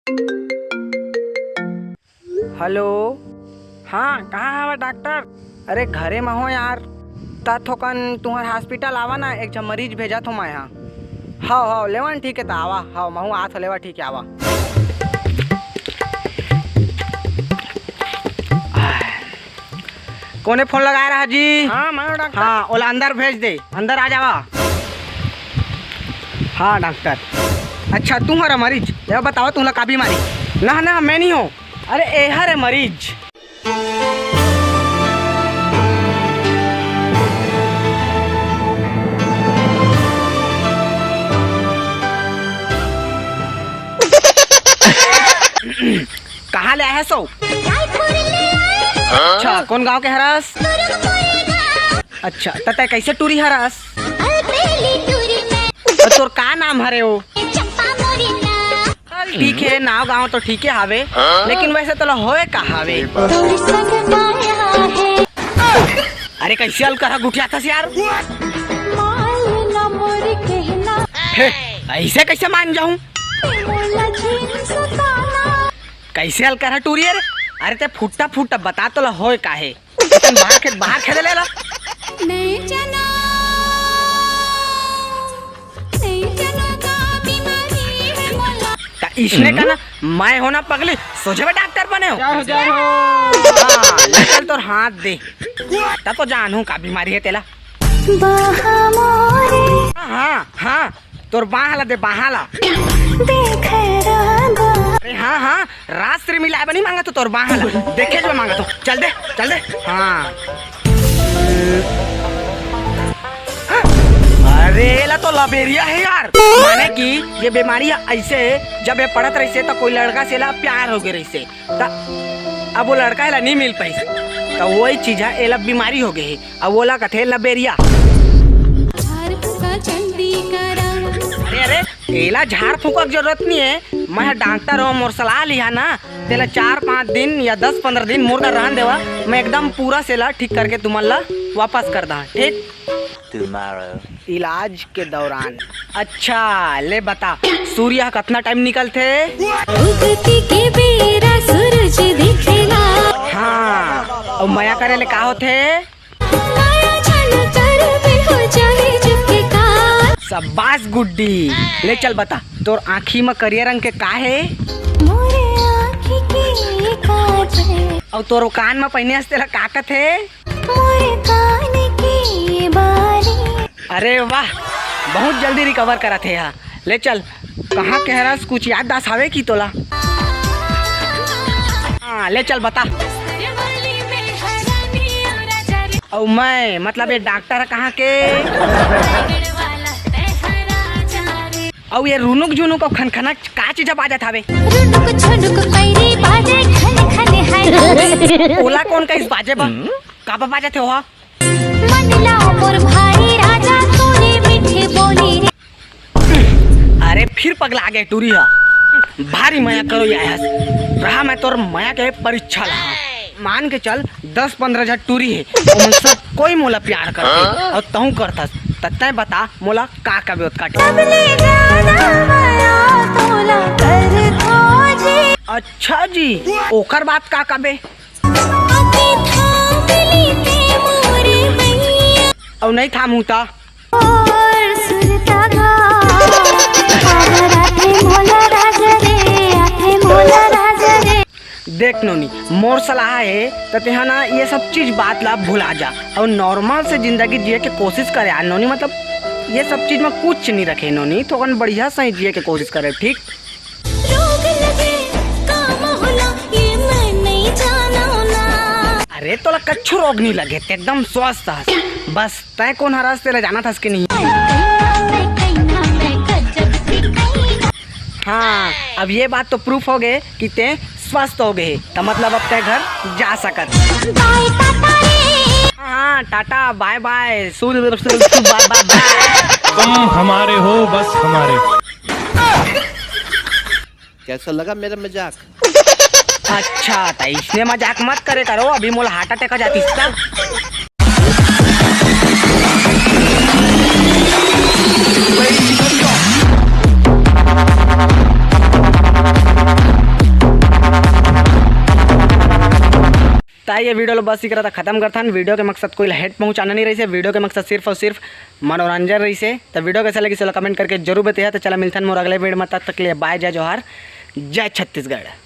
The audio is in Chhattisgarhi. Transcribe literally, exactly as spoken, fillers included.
हेलो, हाँ, कहाँ हवा डॉक्टर? अरे, घरे म हो यार। त थोकन तुंहर हॉस्पिटल आवा ना, एक झन मरीज भेजत हो मैं हा। हव, हव, लेवन ठीक है, त आवा। हव, महू आत हो, लेवा ठीक है, आवा। कोने फोन लगाए रहा जी? हाँ, मैं डॉक्टर। हाँ, ओला अंदर भेज दे, अंदर आ जावा। हाँ डॉक्टर। अच्छा, तुंहर मरीज, ये बतावा, तुंहला का बीमारी? ना, ना, मैं नहीं हूँ। अरे, एहर है मरीज। कहाँ ले आए हस ओ? अच्छा, कौन गांव के हरस? अच्छा, त तै कैसे टूरी हरस? अउ तोर का नाम हरे ओ? चल, ठीक है, नाव गांव तो ठीक है हावे, लेकिन वैसे तोला होए का हावे? अरे, कैसे हल करा गुठियाथस यार? हे, ऐसे कैसे मान जाऊं? कैसे हल करा टूरी रे? अरे, ते फुट्टा फुट्टा बता, तोला होए का हे? अपन बाहर खेत, बाहर खेत ले ला। नहीं जानो, नहीं जानो का बीमारी है मोला। त इसने का ना, मैं हो ना पगली, सोझे में डॉक्टर बने हो। जय हो, जय हो। हाँ, ले चल तोर हाथ दे। त तो जानहूँ का बीमारी है तेला। बाहा मोरे। हाँ, हाँ, हाँ। तोर बाह ला दे, बाह ला। देखे राधा। अरे हाँ, हाँ, रास रे मिलाए बर नहीं मांगा तो तोर बाह ला। देखे जो मांगा तो। चल दे, चल दे। हाँ। अरे, एला तो लबेरिया है यार। माने कि ये बीमारी ऐसे है, जब ये पड़त रहिसे तो कोई लड़का से ला प्यार हो गए रहिसे। त अब वो लड़का एला नहीं मिल पाइस, त वही चीज है, एला बीमारी हो गई है। अब ओला कथे लबेरिया। झाड़ फूका चंडी करा। अरे, अरे, एला झाड़ फूका के जरूरत नहीं है। मैं डॉक्टर हूँ, मोर सलाह लिहा ना, तेला चार पाँच दिन या दस पन्द्रह दिन मोर घर रहन देवा, मैं एकदम पूरा से ला ठीक करके तुमन ला वापस कर दा, ठीक? Tomorrow। इलाज के दौरान। अच्छा, ले बता, सूर्य ह कतना टाइम निकलथे? उगती के बेरा सूरज दिखेला। हाँ, अउ मया करे ले का होथे? मया झन करबे हो जाही जग के काज। शाबाश गुड्डी। ले चल बता, तोर आँखी म करिया रंग के का हे? मोरे आँखी के काजर। अउ तोर कान म पहिने हस तेला का कथे? मोर कान के बाली। अरे वाह, बहुत जल्दी रिकवर करत हे हा। ले चल, कहाँ के हरस, कुछ याददाश्त हवे कि तोला? हाँ, ले चल बता। अउ मैं, मतलब ये डॉक्टर कहाँ के? अउ ये रुनुक झुनुक अउ खनखना का चीज बाजत हवे? रुनुक झुनुक पैरी बाजे, खन खन है। ओला कौन कहिस बाजे बा? का बा बाजत हे ओहा? मन ला मोर भाई राजा तोरे मीठे बोली रे। अरे फिर पगला गे टूरी हा। भारी मया करो आयस। रहा मैं तोर मया के परीक्षा ला। मान के चल दस पन्द्रह झन टूरी हे। ओमन सब कोई मोला प्यार करथे। अउ तहूँ करथस। त तैं बता मोला का कबे ओतका। सबले ज्यादा मया तोला करथो जी। अच्छा जी, ओकर बात का कबे? अउ नहीं थामहूँ त? देख नोनी, मोर सलाह हे त तेहा ना ये सब चीज बात ला भुला जा अउ नॉर्मल से जिंदगी जिए के कोशिश करे यार नोनी। मतलब ये सब चीज में कुछ नहीं रखे नोनी, थोकन बढ़िया सही जिए के कोशिश करे, ठीक? रोग लगे, का मोहला, ये मैं नहीं जाना ना। अरे तोला कच्छु रोग नहीं लगे, ते एकदम स्वस्थ हस। बस तैं कोन हरस तेला जानत हस कि नहीं? हाँ, अब ये बात तो प्रूफ हो गए कि तैं स्वस्थ हो गए, त मतलब अब तैं घर जा सकत। बाय टाटा रे। हाँ, टाटा, बाय बाय, सु-, सु-, सु-, बाय बाय बाय। तुम हमारे हो, बस हमारे। कैसा लगा मेरा मजाक? अच्छा, त इसने मजाक मत करे करो, अभी मोला हार्ट अटैक आ जाती इसका। त ये वीडियो ला बस इकरा तक खत्म करथन। वीडियो के मकसद कोई ला हेट पहुंचाना नहीं रहिसे, वीडियो के मकसद सिर्फ और सिर्फ मनोरंजन रहिसे। त वीडियो कैसा लगिस ओला कमेंट करके जरूर बताहा। त चला मिलथन मोर अगले वीडियो में, तब तक के लिए बाय, जय जोहार, जय छत्तीसगढ़।